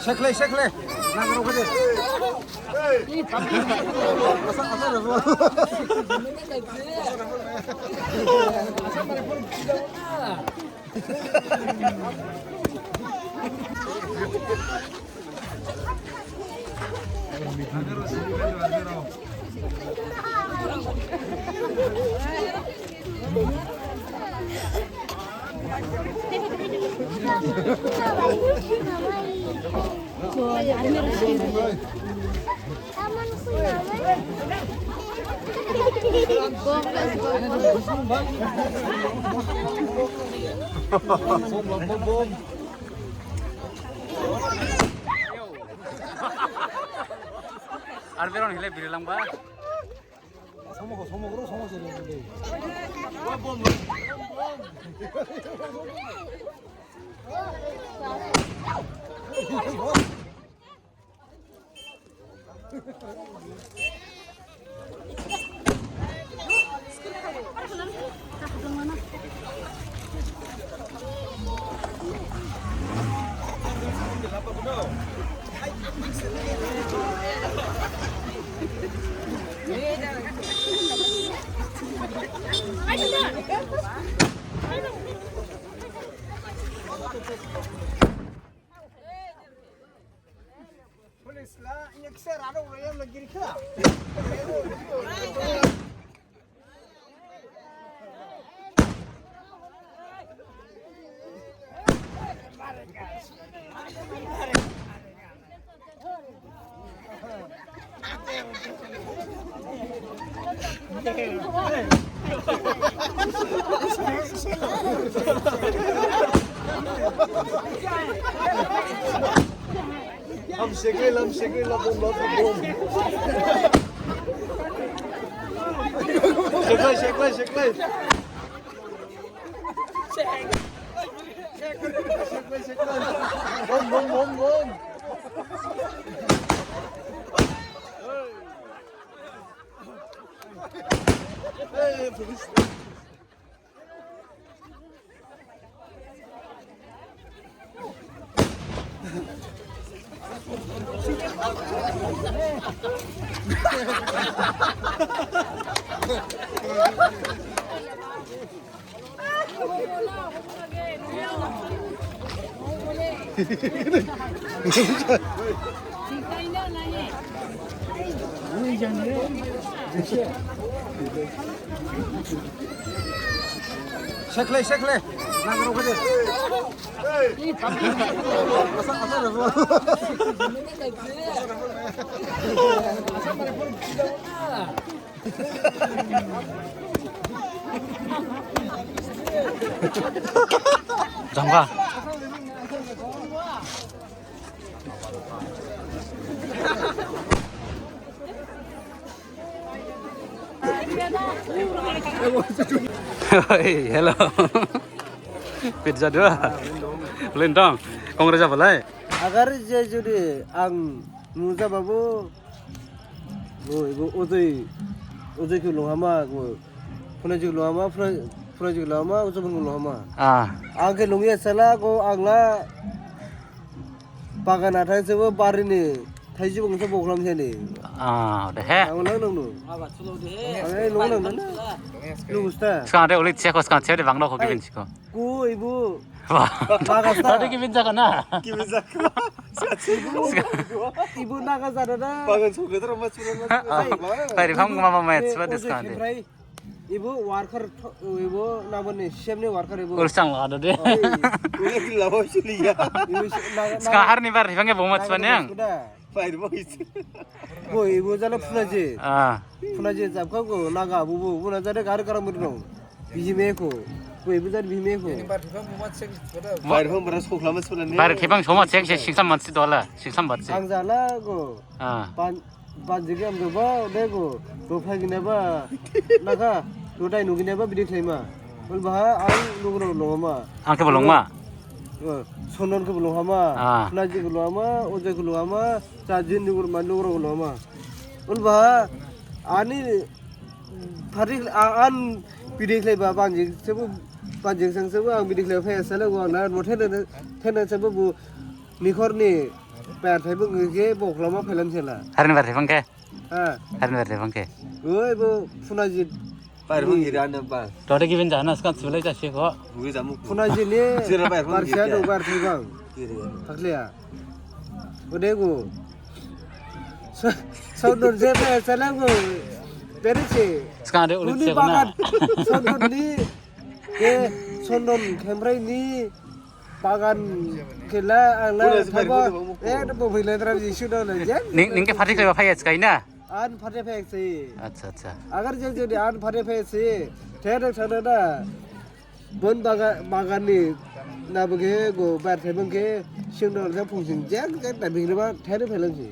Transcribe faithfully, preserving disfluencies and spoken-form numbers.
Sekle, sekle. Nang rokade. Ar beron hile birilangba. Police la, inya kisa rado ulayam lagi rikha. Lam sekle, lam sekle, la bom, la bom, bom. Sekle, sekle, sekle. Sekle, sekle. Bom, bom, bom, bom. Hey, police. Sekle, sekle. Nang rokade. Asa, asa, asa. Jangga. Oi, hello. Pizza dua. Lintong. Kong Raja balai. Agar je jodi ang nuja babu, o, ibu ojoi, ojoi khe lunghama, o, phunai jik lunghama, phunai, phunai jik lunghama, ojoi phunai lunghama. Ah. Ang khe lungya sala, ko ang la, Bagan athai sebo barini thaiji bongso boklam seni. Ah, de he. Ang nang nang nu. Ang ai nang nang nang. Lu gusta. Sekarang ada ulit siako sekarang siako de bangno ko kibin siko. Ku ibu. Wah. Bagas ta. Tadi kibin sako na. Kibin sako. Ibu naga sada da. Bagan suka terus mas mas. Tadi bang mama mayat sebab sekarang de. Ibu worker, ibu nabani C M ni worker ibu. Ulsang la ada de. Udah gila bos ini ya. Ibu naga. Sekarang hari ni bar hibang ya bomat sepanjang. Sudah. Fire boys. Bo ibu jala phunaji. Ah. Phunaji jabkha ko naga bu bu bu na jade gar garam bu dong. Bihime ko. Bo ibu jade bihime ko. Ini bar hibang bomat sek. Bar hibang beras ko lama sebenarnya. Bar hibang bomat sek sek sing sama si dola, sing sama bat sek. Ang jala ko. Ah. Ban Banjigi amjaba dego, dophai ginaba, naka, dotai nuginaba bidi khlaima. Ulbaha ang lugurao longma. Ang khebo longma? Sonon khebo longma. Ah. Naji khebo longma, Ojai khebo longma, Sajin lugur man lugurao longma. Ulbaha ani phari an bidi khlaiba banjigi sebo, banjigi sang sebo ang bidi khlaiba phaya sala go ang na mothai thena sebo bu nikhorni Bar thai bang khe bo khlama phelan sela. Harin bar thai bang khe? Ha. Harin bar thai bang khe? Oi bo phuna jit. Bar bang giri ane ba. Tode gibin jana skan sibelai jasi kho. Ui jamu. Phuna jit ni. Sira bar bang bar giri. Sia do bar thai bang. Giri. Thakliya. Ode go. Sondon je ba sela go. Beri se. Skan de ulit se kona. Sondon ni. Ke Sondon Khemprai ni. Bagan khela ang la thaba, eh, bo phai la dra jisu da la jen. Ning, ning khe party khlaiba phaiya skai na? An party phai si. Acha, acha. Agar je jodi an party phai si, the de thana da. Bon baga-, bagan ni na bo khe go bar thai bang khe, sing da la phung sing jek jek da bing ba the de phai lang si.